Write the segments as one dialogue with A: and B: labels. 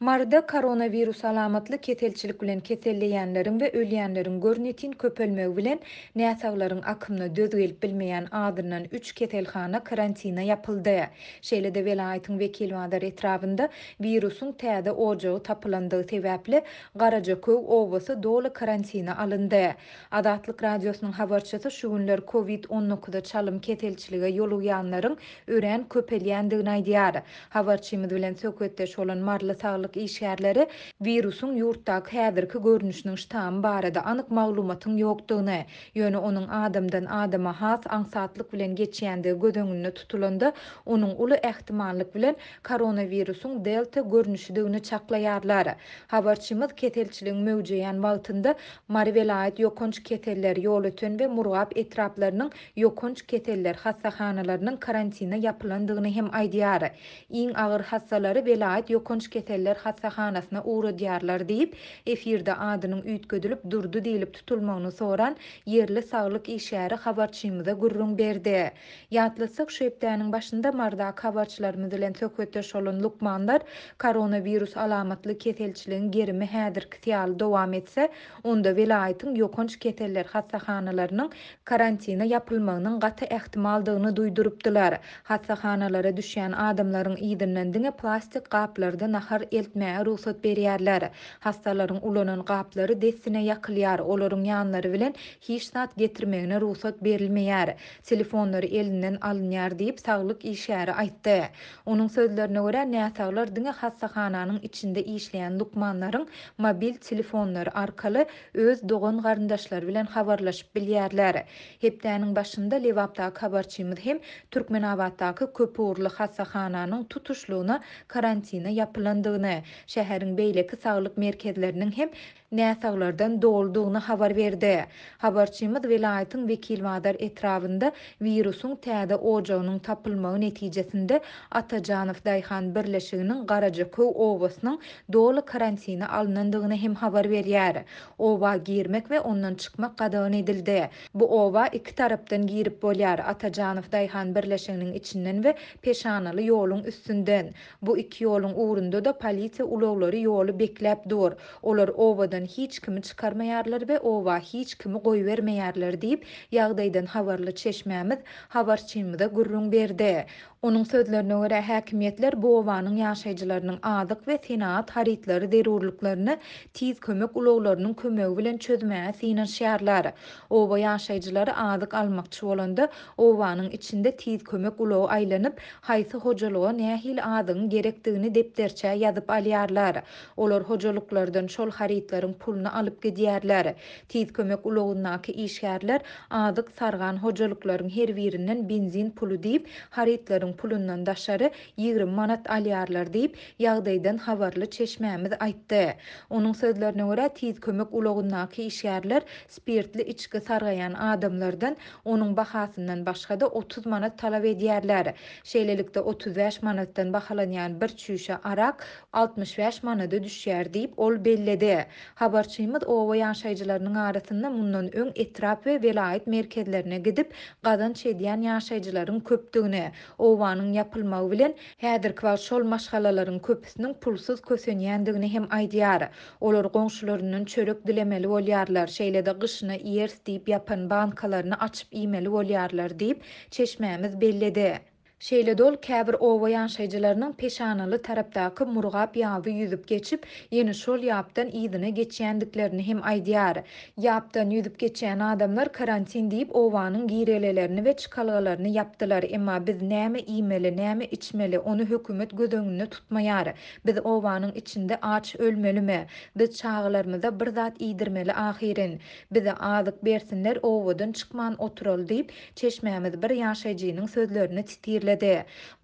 A: Maryda koronawirus alamatly keselçilik bilen keselleýänleriň we ölýänleriň görnetin köpelmegi bilen, näsaglaryň akymyna döz gelip bilmeýän azyndan üç keselhana karantine ýapyldy. Şeýle-de welaýatyň Wekilbazar etrabynda wirusyň täze ojagy tapylandygy sebäpli, Garajaköw obasy doly karantine alyndy. Azatlyk Radiosynyň habarçysy şu günler Covid 19-a çalym keselçilige ýolugýanlaryň örän köpelýändigini aýdýar. Habarçymyz bilen söhbetdeş bolan maryly saglyk işgärleri wirusyň ýurtdaky häzirki görnüşiniň ştamy barada anyk maglumatyň ýokdugyny, ýöne onuň adamdan adama has aňsatlyk bilen geçýändigi göz öňünde tutulanda, onuň uly ähtimallyk bilen koronawirusyň delta görnüşidigini çaklaýarlar. Habarçymyz keselçiligiň möwjeýän wagtynda Mary welaýat ýokanç keseller, Ýolöten we Murgap etraplarynyň ýokanç keseller hassahanalarynyň karantine ýapylandygyny hem aýdýar. Iň agyr hassalary welaýat ýokanç keseller hassahanasyna ugradýarlar diýip, efirde adynyň üýtgedilip Durdy diýlip tutulmagyny soran ýerli saglyk işgäri habarçymyza gürrüň berdi. Ýatlatsak, şu hepdäniň başynda Marydaky habarçylarymyz bilen söhbetdeş bolan lukmanlar koronawirus alamatly keselçiligiň gerimi häzirkisi ýaly dowam etse, onda welaýatyň ýokanç keseller hassahanalarynyň karantine ýapylmagynyň gaty ähtimaldygyny duýdurypdylar. Hassahanalara düşýän adamlaryň yzyndan diňe plastik gaplarda nahar eltmäge rugsat berýärler. Hassalaryň ulanan gaplary dessine ýakylýar, olaryň ýanlary bilen hiç zat getirmegine rugsat berilmeýär. Telefonlary elinden alynýar diýip, saglyk işgäri aýtdy. Onuň sözlerine görä, näsaglar diňe hassahananyň içinde işleýän lukmanlaryň mobil telefonlary arkaly öz dogan-garyndaşlary bilen habarlaşyp bilýärler. Hepdäniň başynda Lebapdaky habarçymyz hem Türkmenabatdaky köpugurly hassahananyň tutuşlygyna karantine ýapylandygyny, şäheriň beýleki saglyk merkezleriniň hem näsaglardan doludygyny habar berdi. Habarçymyz welaýatyň Wekilbazar etrabynda wirusyň täze ojagynyň tapylmagy netijesinde Atajanow daýhan birleşiginiň Garajaköw obasynyň doly karantine alnandygyny hem habar berýär. Oba girmek we ondan çykmak gadagan edildi. Bu oba iki tarapdan girip bolýar, Atajanow daýhan birleşiginiň içinden we Peşanaly ýoluň üstünden. Bu iki ýoluň ugrunda-da polisiýa ulaglary ýoly bekläp dur. Olar obadan hiç kimi çykarmaýarlar we oba hiç kimi goýbermeýärler diýip, ýagdaýdan habarly çeşmämiz habarçymyza gürrüň berdi. Onuň sözlerine görä, häkimiýetler bu obanyň ýaşaýjylarynyň azyk we senagat harytlary zerurlyklaryny tiz kömek ulaglarynyň kömegi bilen çözmäge synanyşýarlar. Oba ýaşaýjylary azyk almakçy bolanda, obanyň içinde tiz kömek ulagy aýlanyp, haýsy hojalyga nähili azygyň gerekdigini depderçä ýazyp alýarlar. Olar hojalyklardan şol harytlaryň puluny alyp gidýärler. Tiz kömek ulagyndaky işgärler azyk sargan hojalyklaryň her birinden benzin puly diýip, harytlaryň pulundan daşary 20 manat alýarlar diýip, ýagdaýdan habarly çeşmämiz aýtdy. Onuň sözlerine görä, tiz kömek ulagyndaky işgärler spirtli içgi sargaýan adamlardan onuň bahasyndan başga-da 30 manat talap edýärler. Şeýlelikde, 35 manatdan bahalanýan bir çüýşe arak 65 manada düşýär diýip, ol belledi. Habarçymyz oba ýaşaýjylarynyň arasynda mundan öň etrap we welaýat merkezlerine gidip, gazanç edýän ýaşaýjylaryň köpdügini, obanyň ýapylmagy bilen, häzirki wagt şol maşgalalaryň köpüsiniň pulsuz kösenýändigini hem aýdýar. Olar goňşularyndan çörek dilemeli bolýarlar, şeýle-de gyşyna iýeris diýip ýapan bankalaryny açyp iýmeli bolýarlar diýip, çeşmämiz belledi. Şeýle-de ol käbir oba ýaşaýjylarynyň Peşanaly tarapdaky Murgap ýaby ýüzüp geçip, ýene şol ýapdan yzyna geçýändiklerini hem aýdýar. Ýapdan ýüzüp geçýän adamlar karantin diýip obanyň girelelerini we çykalgalaryny ýapdylar, emma biz näme iýmeli, näme içmeli, ony hökümet göz öňünde tutmaýar. Biz obanyň içinde aç ölmelimi? Biz çagalarymyza bir zat iýdirmeli ahyryn. Bize azyk bersinler obadan çykman oturaly diýip, çeşmämiz bir ýaşaýjynyň sözlerini sitirledi.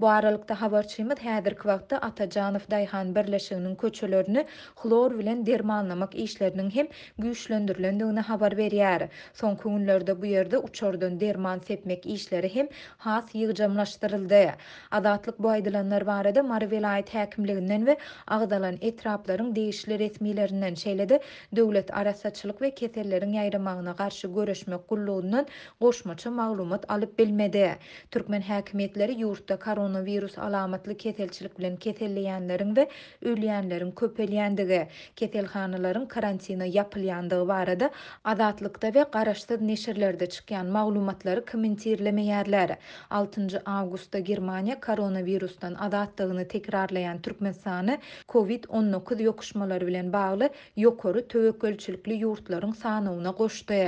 A: Bu aralykda habarçymyz häzirki wagtda Atajanow daýhan birleşiginiň köçelerini hlor bilen dermanlamak işleriniň hem güýçlendirilendigini habar berýär. Soňky günlerde bu ýerde uçardan derman sepmek işleri hem has ýygjamlaşdyryldy. Azatlyk bu aýdylanlar barada Mary welaýat häkimliginden we agzalan etraplaryň degişli resmilerinden, şeýle-de Döwlet arassaçylyk we keselleriň ýaýramagyna garşy göreşmek gullugyndan goşmaça maglumat alyp bilmedi. Türkmen häkimiýetleri. bäri ýurtda koronawirus alamatly keselçilik bilen keselleýänleriň we ölýänleriň köpelýändigi, keselhanalaryň karantina ýapylýandygy barada Azatlykda we garaşsyz neşirlerde çykýan maglumatlary kommentirlemeýärler. Altynjy awgustda Germaniýa koronawirusdan azatdygyny tekrarlaýan Türkmenistany Covid 19 ýokuşmalary bilen bagly ýokary töwekgelçilikli ýurtlaryň sanawyna goşdy.